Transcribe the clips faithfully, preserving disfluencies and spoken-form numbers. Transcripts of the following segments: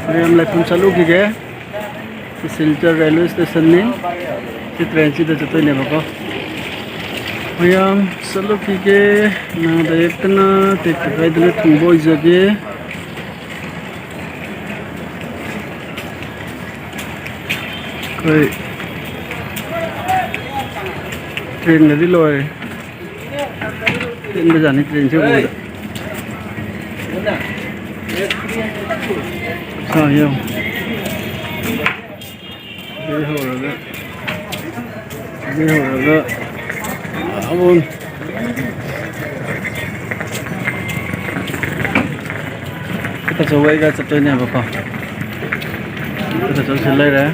ꯃꯌꯥꯝ ꯂꯩꯐꯝ ꯆꯠꯂꯨꯈꯤꯒꯦ꯫ ꯁꯤ ꯁꯤꯜꯆꯔ ꯔꯦꯜꯋꯦ ꯁ꯭ꯇꯦꯁꯟꯅꯤ꯫ ꯁꯤ ꯇ꯭ꯔꯦꯟꯁꯤꯗ ꯆꯠꯇꯣꯏꯅꯦꯕꯀꯣ꯫ ꯃꯌꯥꯝ ꯆꯠꯂꯨꯈꯤꯒꯦ꯫ ꯅꯥꯗ ꯌꯦꯛꯇꯅ ꯇꯦꯛꯇ ꯀꯥꯏꯗꯅ ꯊꯨꯡꯕ ꯑꯣꯏꯖꯒꯦ꯫ ꯑꯩꯈꯣꯏ ꯇ꯭ꯔꯦꯟꯒꯗꯤ ꯂꯣꯏꯔꯦ꯫ ꯄꯦꯟꯕꯖꯥꯠꯅꯤ ꯇ꯭ꯔꯦꯟꯁꯦ ꯎꯕꯗ꯫ ꯁꯥ ꯌꯦꯡꯉꯨ꯫ ꯁꯤꯗꯩ ꯍꯧꯔꯒ, ꯁꯤꯗꯩ ꯍꯧꯔꯒ ꯑꯃꯨꯛ ꯈꯨꯠꯇ ꯆꯧꯕ ꯑꯩꯒ ꯆꯠꯇꯣꯏꯅꯦꯕꯀꯣ꯫ ꯈꯨꯠꯇ ꯆꯧꯁꯤ ꯂꯩꯔꯦ꯫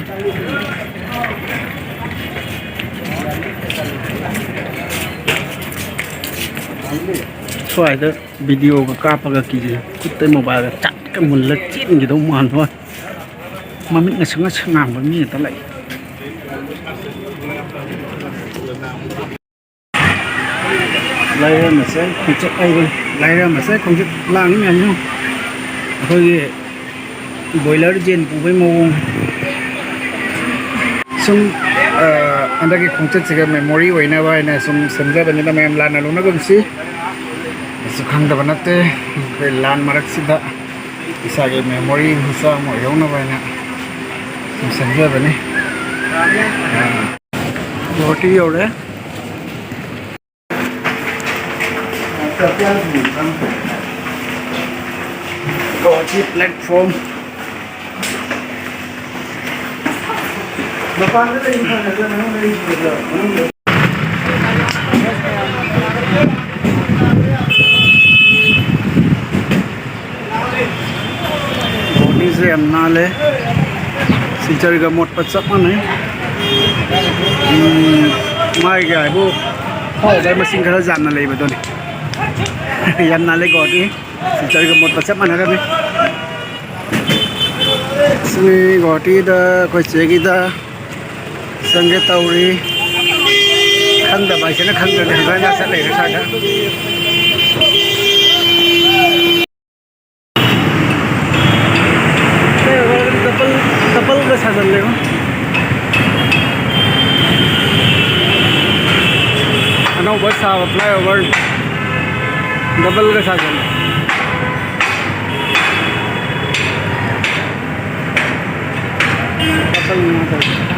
ꯁ꯭ꯋꯥꯏꯗ ꯚꯤꯗꯤꯑꯣꯒ ꯀꯥꯞꯄꯒ ꯀꯤꯖꯩ꯫ ꯈꯨꯠꯇ ꯃꯣꯕꯥꯏꯜꯒ ꯆꯠꯀ ꯃꯨꯜꯂ ꯆꯦꯟꯈꯤꯗꯧ ꯃꯥꯟꯕ ꯋꯥꯅꯤ꯫ ꯃꯃꯤꯠꯅ ꯁꯨꯡꯉ ꯁꯉꯥꯡꯕ ꯃꯤ ꯉꯥꯛꯇ ꯂꯥꯛꯏ꯫ ꯂꯥꯏꯔꯦꯝꯕꯁꯦ ꯈꯣꯡꯆꯠ ꯍꯥꯏꯕ, ꯂꯥꯏꯔꯦꯝꯕꯁꯦ ꯈꯣꯡꯆꯠ ꯂꯥꯡꯉꯤ ꯃꯌꯥꯝꯁꯤꯅ꯫ ꯑꯩꯈꯣꯏꯒꯤ ꯕꯣꯏꯂꯔ ꯌꯦꯟ ꯄꯨꯕꯩ ꯃꯑꯣꯡ꯫ ꯁꯨꯝ, ꯑ, ꯍꯟꯗꯛꯀꯤ ꯈꯣꯡꯆꯠꯁꯤꯒ ꯃꯦꯃꯣꯔꯤ ꯑꯣꯏꯅꯕ ꯍꯥꯏꯅ ꯁꯨꯝ ꯁꯦꯝꯖꯕꯅꯤꯅ ꯃꯌꯥꯝ ꯂꯥꯟꯅ ꯂꯧꯅꯒꯨꯝꯁꯤ꯫ ꯀꯩꯁꯨ ꯈꯪꯗꯕ ꯅꯠꯇꯦ꯫ ꯑꯩꯈꯣꯏ ꯂꯥꯟ ꯃꯔꯛꯁꯤꯗ ꯏꯁꯥꯒꯤ ꯃꯦꯃꯣꯔꯤ ꯃꯆꯥ ꯑꯃ ꯑꯣꯏꯍꯧꯅꯕ ꯍꯥꯏꯅ ꯁꯨꯝ ꯁꯦꯝꯖꯕꯅꯤ꯫ ꯑ, ꯒꯨꯋꯥꯍꯥꯇꯤ ꯌꯧꯔꯦ꯫ ꯒꯨꯋꯥꯍꯥꯇꯤ platform꯫ ꯃꯄꯥꯟꯗ ꯂꯩ, ꯃꯄꯥꯟꯗ ꯂꯩ, ꯃꯅꯨꯡꯗ ꯂꯩ꯫ ꯕꯣꯔꯗꯤꯡꯁꯦ ꯌꯥꯝ ꯅꯥꯜꯂꯦ꯫ ꯁꯤꯜꯆꯔꯒ ꯃꯣꯠꯄ ꯆꯞ ꯃꯥꯟꯅꯩ꯫ ꯎꯝ, ꯃꯥꯒꯤ ꯍꯥꯏꯕꯨ ꯄꯥꯎꯗꯔ ꯃꯁꯤꯡ ꯈꯔ ꯌꯥꯝꯅ ꯂꯩꯕꯗꯨꯅꯤ꯫ ꯌꯥꯝ ꯅꯥꯜꯂꯦ ꯒꯨꯋꯥꯍꯥꯇꯤ꯫ ꯁꯤꯜꯆꯔꯒ ꯃꯣꯠꯄ ꯆꯞ ꯃꯥꯟꯅꯔꯝꯃꯤ꯫ ꯁꯤꯅꯤ ꯒꯨꯋꯥꯍꯥꯇꯤꯗ ꯑꯩꯈꯣꯏ ꯆꯦꯒꯤꯗ ꯆꯪꯒꯦ ꯇꯧꯔꯤ꯫ ꯈꯪꯗꯕ ꯍꯥꯏꯁꯤꯅ ꯈꯪꯗ꯭ꯔꯗꯤ ꯍꯪꯒꯠ ꯍꯟꯗ ꯆꯠ ꯂꯩꯔꯦ ꯁ꯭ꯋꯥꯏꯗ꯫ ꯗꯕꯜ, ꯗꯕꯜꯒ ꯁꯥꯖꯜꯂꯦꯕ꯫ ꯑꯅꯧꯕ ꯁꯥꯕ flyover ꯗꯕꯜꯒ ꯁꯥꯖꯜꯂꯦ꯫ ꯗꯕꯜꯅꯦ ꯇꯧꯔꯤꯁꯦ꯫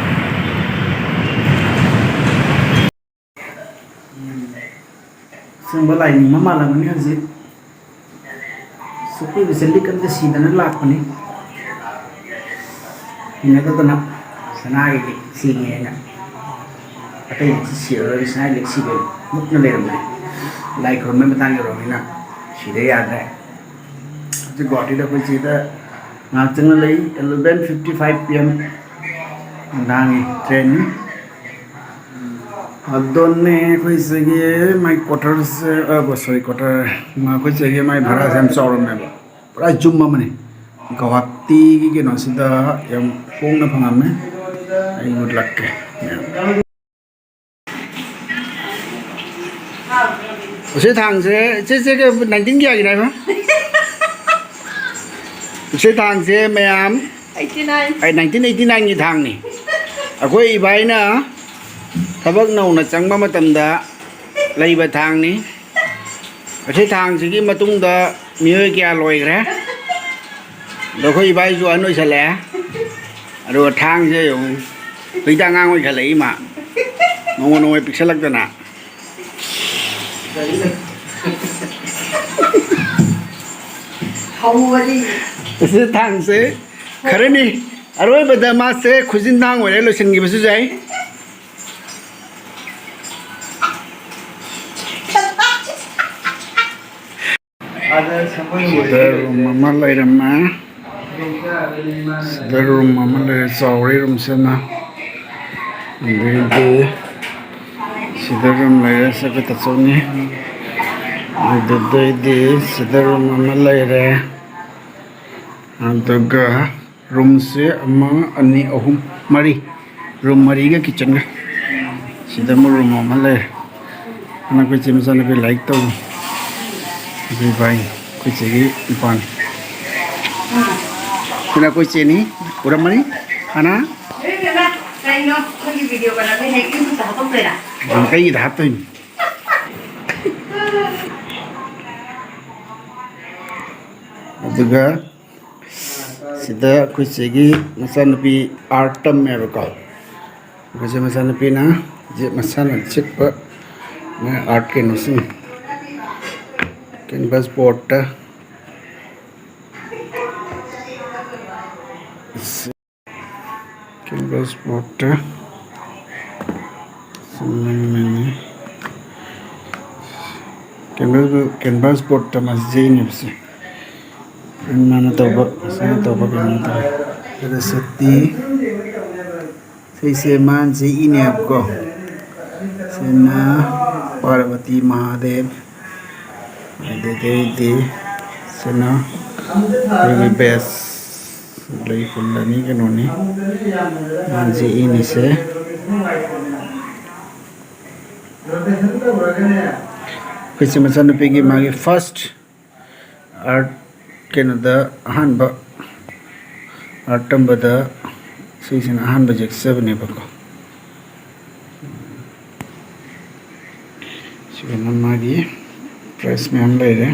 ꯑꯁꯦꯡꯕ ꯂꯥꯏꯅꯤꯡꯕ ꯃꯥꯜꯂꯝꯒꯅꯤ ꯍꯧꯖꯤꯛ꯫ ꯁꯨꯛ ꯀꯨꯏꯕ ꯆꯠꯂꯤ ꯀꯟꯗ ꯁꯤꯗꯅ ꯂꯥꯛꯄꯅꯤ꯫ ꯍꯩꯅꯗꯗꯅ ꯁꯅꯥꯒꯤ ꯂꯤꯛ ꯁꯤꯒꯦꯅ꯫ ꯑꯇꯩꯗꯤ ꯁꯤꯔꯔꯣꯏ, ꯁꯅꯥꯒꯤ ꯂꯤꯛ ꯁꯤꯕ ꯃꯨꯛꯅ ꯂꯩꯔꯝꯕꯅꯤ꯫ ꯂꯥꯏ ꯈꯨꯔꯨꯝꯕꯩ ꯃꯇꯥꯡ ꯌꯧꯔꯕꯅꯤꯅ ꯁꯤꯗ ꯌꯥꯗ꯭ꯔꯦ꯫ ꯍꯧꯖꯤꯛ ꯒꯨꯍꯥꯇꯤꯗ ꯑꯩꯈꯣꯏ ꯁꯤꯗ ꯉꯥꯏꯍꯥꯛ ꯆꯪꯅ ꯂꯩ꯫ Eleven fifty five P M ꯅꯨꯡꯗꯥꯡꯒꯤ ꯇ꯭ꯔꯦꯟꯅꯤ꯫ ꯑꯗꯨꯅꯦ ꯑꯩꯈꯣꯏ ꯁꯤꯒꯤ ꯃꯥꯏ quarterꯁꯦ, ꯑ, sorry, quarter, ꯑꯩꯈꯣꯏ ꯁꯤꯒꯤ ꯃꯥꯏ ꯚꯔꯥꯁꯦ ꯌꯥꯝ ꯆꯥꯎꯔꯝꯃꯦꯕ, ꯄꯨꯔꯥ ꯌꯨꯝ ꯑꯃꯅꯤ꯫ ꯒꯧꯍꯥꯇꯤꯒꯤ ꯀꯩꯅꯣꯁꯤꯗ ꯌꯥꯝ ꯍꯣꯡꯅ ꯐꯪꯉꯝꯃꯦ꯫ ꯑꯩ ꯎꯠꯂꯛꯀꯦ꯫ ꯑꯁꯤ ꯊꯥꯡꯁꯦ, ꯏꯆꯦ, ꯏꯆꯦ, ꯀꯩ, nineteen ꯀꯌꯥꯒꯤꯅꯣ ꯍꯥꯏꯕ? ꯎꯆꯦ ꯊꯥꯡꯁꯦ ꯃꯌꯥꯝ, eighty nine꯫ ꯑꯩ nineteen eighty nineꯒꯤ ꯊꯥꯡꯅꯤ꯫ ꯑꯩꯈꯣꯏ ꯏꯕꯥꯏꯅ ꯊꯕꯛ ꯅꯧꯅ ꯆꯪꯕ ꯃꯇꯝꯗ ꯂꯩꯕ ꯊꯥꯡꯅꯤ꯫ ꯑꯁꯤ ꯊꯥꯡꯁꯤꯒꯤ ꯃꯇꯨꯡꯗ ꯃꯤꯑꯣꯏ ꯀꯌꯥ ꯂꯣꯏꯈ꯭ꯔꯦ꯫ ꯑꯗꯣ ꯑꯩꯈꯣꯏ ꯏꯕꯥꯏꯁꯨ ꯑꯍꯟ ꯑꯣꯏꯁꯜꯂꯛꯑꯦ꯫ ꯑꯗꯨꯒ ꯊꯥꯡꯁꯦ ꯌꯦꯡꯉꯨ, ꯍꯧꯖꯤꯛꯇ ꯑꯉꯥꯡ ꯑꯣꯏꯈꯠꯂꯛꯏ ꯃꯥ, ꯅꯣꯡꯃ ꯅꯣꯡꯃ ꯄꯤꯛꯁꯜꯂꯛꯇꯅ꯫ ꯍꯧꯕꯗꯤ꯫ ꯑꯁꯤ ꯊꯥꯡꯁꯦ ꯈꯔꯅꯤ, ꯑꯔꯣꯏꯕꯗ ꯃꯥꯁꯦ ꯈꯨꯖꯤꯟ ꯊꯥꯡ ꯑꯣꯏꯔ ꯂꯣꯏꯁꯤꯟꯈꯤꯕꯁꯨ ꯌꯥꯏ꯫ ꯁꯤꯗ ꯔꯨꯝ ꯑꯃ ꯂꯩꯔꯝꯃꯦ꯫ ꯁꯤꯗ ꯔꯨꯝ ꯑꯃ ꯂꯩꯔꯦ, ꯆꯥꯎꯔꯦ ꯔꯨꯝꯁꯤꯅ꯫ ꯑꯗꯩꯗꯤ ꯁꯤꯗ ꯔꯨꯝ ꯂꯩꯔꯦ, ꯆꯠꯄ ꯇꯆꯧꯅꯤ꯫ ꯑꯗꯨꯗꯩꯗꯤ ꯁꯤꯗ ꯔꯨꯝ ꯑꯃ ꯂꯩꯔꯦ꯫ ꯑꯗꯨꯒ ꯔꯨꯝꯁꯦ ꯑꯃ, ꯑꯅꯤ, ꯑꯍꯨꯝ, ꯃꯔꯤ꯫ ꯔꯨꯝ ꯃꯔꯤꯒ kitchenꯒ꯫ ꯁꯤꯗ ꯑꯃ room ꯑꯃ ꯂꯩꯔꯦ꯫ ꯍꯟꯗꯛ ꯑꯩꯈꯣꯏ ꯆꯦ ꯃꯆꯥꯅꯨꯄꯤ ꯂꯥꯏꯔꯤꯛ ꯇꯧꯔꯤ꯫ ꯑꯩꯈꯣꯏ ꯏꯕꯥꯏ, ꯑꯩꯈꯣꯏ ꯆꯦꯒꯤ ꯅꯨꯄꯥꯅꯤ꯫ ꯁꯤꯅ ꯑꯩꯈꯣꯏ ꯆꯦꯅꯤ꯫ ꯎꯔꯝꯃꯅꯤ? ꯍꯥꯟꯅ ꯀꯩꯅꯣ ꯑꯩꯈꯣꯏꯒꯤ video ꯀꯩꯅꯣꯗꯤ ꯍꯦꯛ YouTube ꯇ ꯍꯥꯞꯄꯛꯇꯣꯏꯔꯥ? ꯑ, ꯑꯩꯒꯤꯗ ꯍꯥꯞꯇꯣꯏꯅꯤ꯫ ꯑꯗꯨꯒ ꯁꯤꯗ ꯑꯩꯈꯣꯏ ꯆꯦꯒꯤ ꯃꯆꯥꯅꯨꯄꯤ art ꯇꯝꯃꯦꯕꯀꯣ꯫ ꯑꯩꯈꯣꯏ ꯆꯦ ꯃꯆꯥꯅꯨꯄꯤꯅ ꯍꯧꯖꯤꯛ ꯃꯁꯥꯅ ꯆꯤꯛꯄ ꯃꯣꯏ art ꯀꯩꯅꯣꯁꯤꯡ, canvas board ꯇ꯫ Canvas board ꯇ꯫ Canvas, canvas board ꯇ ꯃꯥꯁꯤ ꯌꯦꯛꯏꯅꯦꯕꯁꯦ꯫ ꯃꯥꯅ ꯇꯧꯕ, ꯃꯁꯥꯅ ꯇꯧꯕ ꯀꯩꯅꯣ ꯇꯧꯋꯦ꯫ ꯁꯤꯗ ꯁꯛꯇꯤ꯫ ꯁꯤꯁꯦ ꯃꯥꯅ ꯌꯦꯛꯏꯅꯦꯕꯀꯣ꯫ ꯁꯤꯅ ꯄꯥꯔꯕꯇꯤ ꯃꯍꯥꯗꯦꯕ꯫ ꯑꯗꯨꯗꯩꯗꯤ ꯁꯤꯅ ꯑꯩꯈꯣꯏꯒꯤ base ꯂꯩ ꯐꯨꯜ ꯑꯅꯤ ꯀꯩꯅꯣꯅꯤ꯫ ꯃꯥꯅ ꯌꯦꯛꯏꯅꯤꯁꯦ꯫ ꯑꯩꯈꯣꯏ ꯆꯦ ꯃꯆꯥꯅꯨꯄꯤꯒꯤ ꯃꯥꯒꯤ first art ꯀꯩꯅꯣꯗ ꯑꯍꯥꯟꯕ art ꯇꯝꯕꯗ ꯁꯤꯁꯤꯅ ꯑꯍꯥꯟꯕ ꯌꯦꯛꯆꯕꯅꯦꯕꯀꯣ꯫ ꯁꯤꯒꯅ ꯃꯥꯒꯤ prize ꯃꯌꯥꯝ ꯂꯩꯔꯦ꯫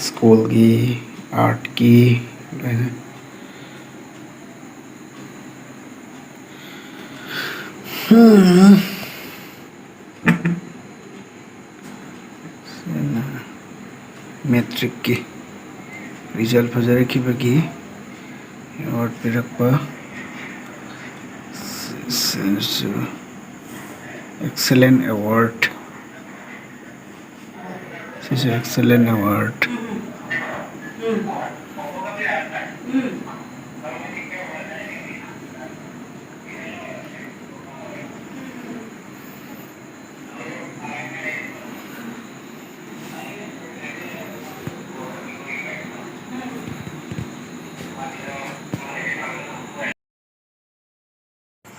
School ꯒꯤ, art ꯀꯤ ꯂꯣꯏꯅ꯫ ꯍꯝ꯫ Matric ꯀꯤ result ꯐꯖꯔꯛꯈꯤꯕꯒꯤ award ꯄꯤꯔꯛꯄ꯫ Excellent award꯫ ꯁꯤꯁꯨ excellent award꯫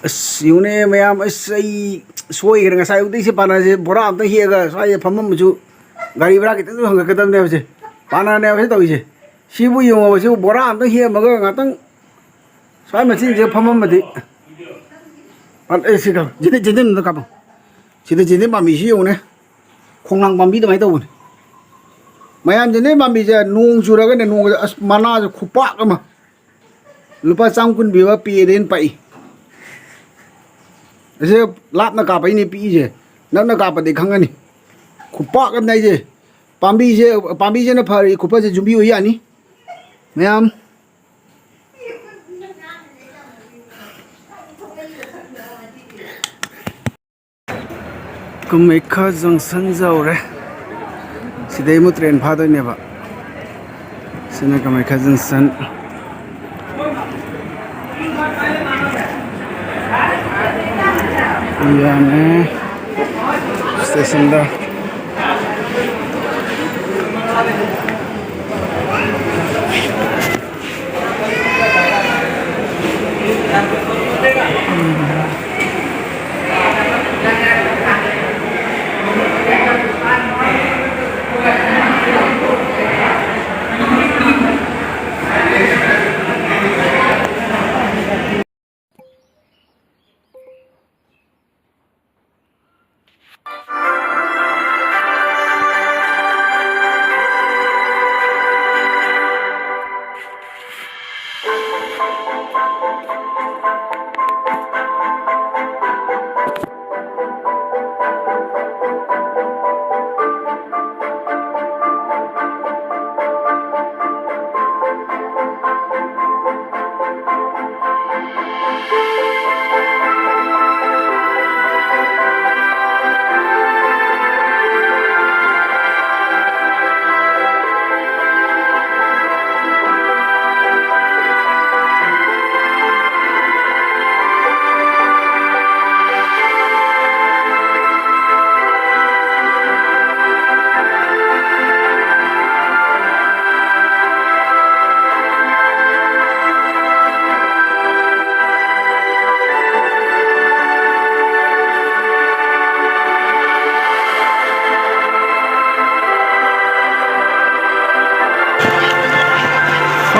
ꯑꯁ, ꯌꯦꯡꯉꯨꯅꯦ ꯃꯌꯥꯝ, ꯑꯁ, ꯑꯩ ꯁꯣꯏꯈ꯭ꯔꯦ꯫ ꯉꯁꯥꯏ ꯑꯌꯨꯛꯇꯩ ꯁꯤ ꯄꯥꯅꯁꯦ ꯕꯣꯔꯥ ꯑꯝꯇ ꯍꯦꯛꯑꯒ ꯁ꯭ꯋꯥꯏꯗ ꯐꯝꯃꯝꯕꯁꯨ ꯒꯥꯔꯤ ꯚꯔꯥ ꯈꯤꯇꯪꯁꯨ ꯍꯪꯒꯠꯀꯗꯕꯅꯦꯕꯁꯦ꯫ ꯄꯥꯅꯅꯦꯕꯁꯦ ꯇꯧꯔꯤꯁꯦ꯫ ꯁꯤꯕꯨ ꯌꯦꯡꯉꯣꯕ, ꯁꯤꯕꯨ ꯕꯣꯔꯥ ꯑꯝꯇ ꯍꯦꯛꯑꯝꯃꯒ ꯉꯥꯛꯇꯪ ꯁ꯭ꯋꯥꯏ ꯃꯆꯤꯟꯁꯤꯗ ꯐꯝꯃꯝꯃꯗꯤ꯫ ꯑꯦ, ꯁꯤ ꯀꯥꯞꯄꯣ꯫ ꯖꯦꯟꯗꯦꯝ, ꯖꯦꯟꯗꯦꯝ ꯑꯝꯇ ꯀꯥꯞꯄꯣ꯫ ꯁꯤꯗ ꯖꯦꯟꯗꯦꯝ ꯄꯥꯝꯕꯤꯁꯤ ꯌꯦꯡꯉꯨꯅꯦ꯫ ꯈꯣꯡꯅꯥꯡ ꯄꯥꯝꯕꯤ ꯑꯗꯨꯃꯥꯏꯅ ꯇꯧꯕꯅꯦ꯫ ꯃꯌꯥꯝ ꯖꯦꯟꯗꯦꯝ ꯄꯥꯝꯕꯤꯁꯦ ꯅꯣꯡ ꯆꯨꯔꯒꯅꯦ, ꯅꯣꯡꯁꯦ, ꯑꯁ, ꯃꯅꯥꯁꯦ ꯈꯨꯄꯥꯛ ꯑꯃ꯫ ꯂꯨꯄꯥ ꯆꯥꯝ ꯀꯨꯟ ꯄꯤꯕ ꯄꯦꯗꯩꯅ ꯄꯥꯛꯏ꯫ ꯑꯁꯤ ꯂꯥꯞꯅ ꯀꯥꯞꯄꯩꯅꯦ ꯄꯤꯛꯏꯁꯦ, ꯅꯛꯅ ꯀꯥꯞꯄꯗꯤ ꯈꯪꯉꯅꯤ꯫ ꯈꯨꯄꯥꯛ ꯑꯃꯅꯦ ꯍꯥꯏꯁꯦ꯫ ꯄꯥꯝꯕꯤꯁꯦ, ꯄꯥꯝꯕꯤꯁꯤꯅ ꯐꯔꯤ, ꯈꯨꯐꯁꯦ ꯌꯨꯝꯕꯤ ꯑꯣꯏ ꯌꯥꯅꯤ꯫ ꯃꯌꯥꯝ꯫ ꯀꯃꯩꯈꯥ ꯖꯪꯁꯟ ꯌꯧꯔꯦ꯫ ꯁꯤꯗꯩ ꯑꯃꯨꯛ ꯇ꯭ꯔꯦꯟ ꯐꯥꯗꯣꯏꯅꯦꯕ꯫ ꯁꯤꯅ ꯀꯃꯩꯈꯥ ꯖꯪꯁꯟ꯫ ꯌꯥꯅꯤ ꯁ꯭ꯇꯦꯁꯟꯗ꯫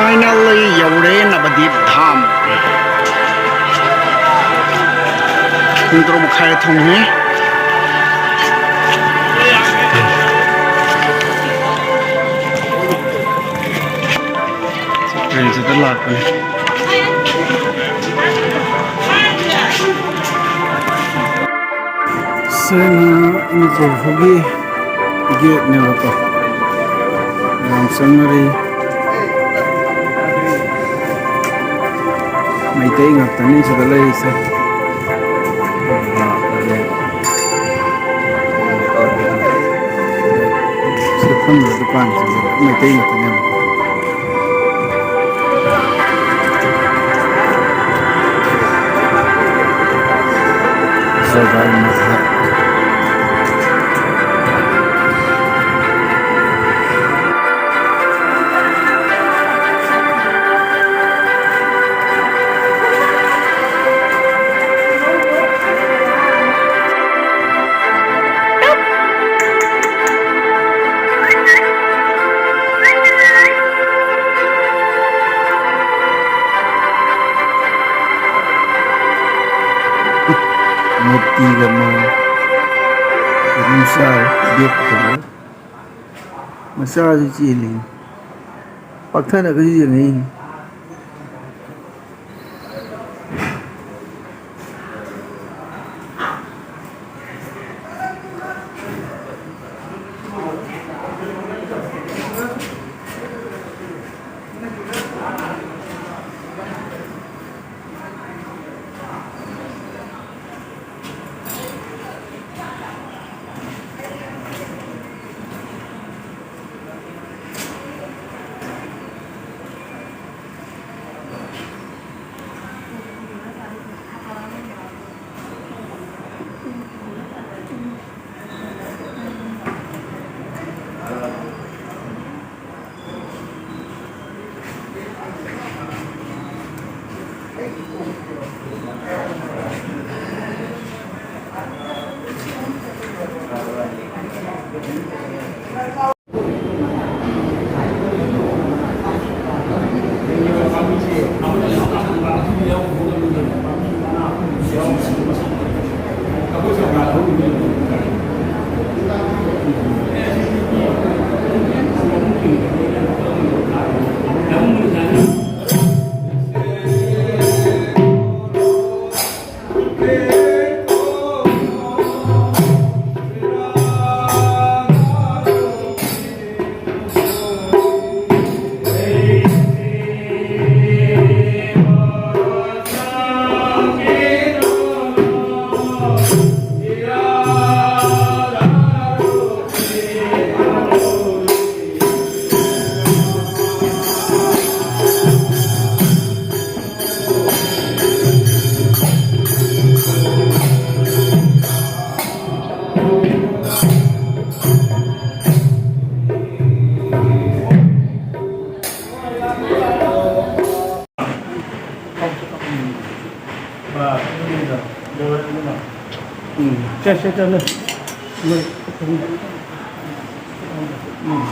Finally ꯌꯧꯔꯦ ꯅꯕꯗꯤꯞ ꯙꯥꯝ꯫ ꯄꯨꯡ ꯇꯔꯨꯛ ꯃꯈꯥꯏ ꯊꯣꯡꯉꯦ꯫ ꯇ꯭ꯔꯦꯟꯁꯤꯗ ꯂꯥꯛꯄꯅꯤ꯫ ꯁꯤꯅ ꯃꯅꯤꯄꯨꯔ ꯐꯥꯎꯒꯤ ꯒꯦꯠꯅꯦꯕꯀꯣ꯫ ꯌꯥꯝ ꯆꯪꯅꯔꯤ꯫ ꯃꯩꯇꯩ ꯉꯥꯛꯇꯅꯤ ꯁꯤꯗ ꯂꯩꯔꯤꯁꯦ꯫ ꯁꯤꯗ ꯐꯝꯃꯤꯕ ꯗꯨꯀꯥꯟꯁꯤꯡꯁꯦ ꯃꯩꯇꯩ ꯉꯥꯛꯇꯅꯦꯕ꯫ ꯁꯔꯗꯥꯔ ꯃꯊꯥ꯫ ꯃꯨꯔꯇꯤꯒ ꯃꯥ ꯀꯩꯅꯣꯝ ꯆꯥꯔꯦ, ꯕꯦꯛ ꯄꯨꯊꯣꯛꯂꯒ꯫ ꯃꯆꯥꯁꯨ ꯆꯦꯜꯂꯤ꯫ ꯄꯥꯛꯊꯅꯒꯁꯨ ꯌꯦꯡꯉꯛꯏꯅꯤ꯫ ꯎꯝ, ꯆꯠꯁꯦ, ꯆꯠꯂꯦ꯫ ꯎꯝ꯫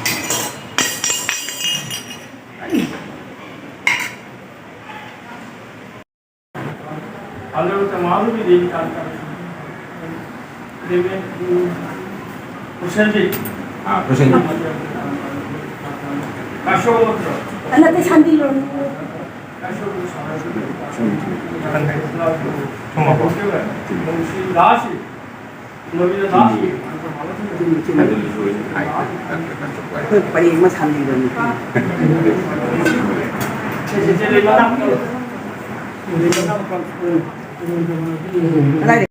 ꯍꯨꯁꯦꯟ꯫ ꯑꯥ, ꯍꯨꯁꯦꯟ꯫ ꯅꯠꯇꯦ, ꯁꯥꯟꯗꯤ ꯂꯣꯟ꯫ ꯊꯨꯝꯃꯕꯣ? ꯑꯩꯈꯣꯏ ꯄꯔꯦꯡ ꯑꯃ ꯁꯥꯟꯕꯤꯕꯅꯤ꯫ ꯀꯗꯥꯏꯗ?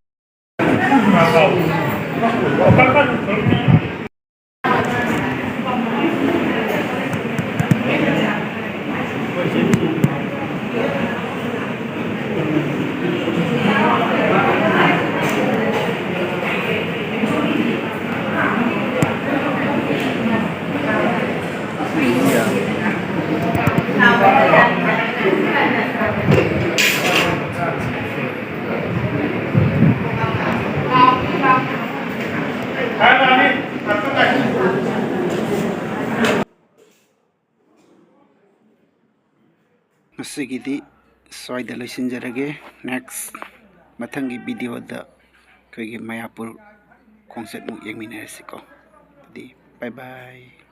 ꯉꯁꯤꯒꯤꯗꯤ ꯁ꯭ꯋꯥꯏꯗ ꯂꯣꯏꯁꯤꯟꯖꯔꯒꯦ꯫ Next, ꯃꯊꯪꯒꯤ video ꯗ ꯑꯩꯈꯣꯏꯒꯤ ꯃꯌꯥꯄꯨꯔ ꯈꯣꯡꯆꯠꯃꯨꯛ ꯌꯦꯡꯃꯤꯟꯅꯔꯁꯤꯀꯣ꯫ ꯑꯗꯨꯗꯤ bye bye꯫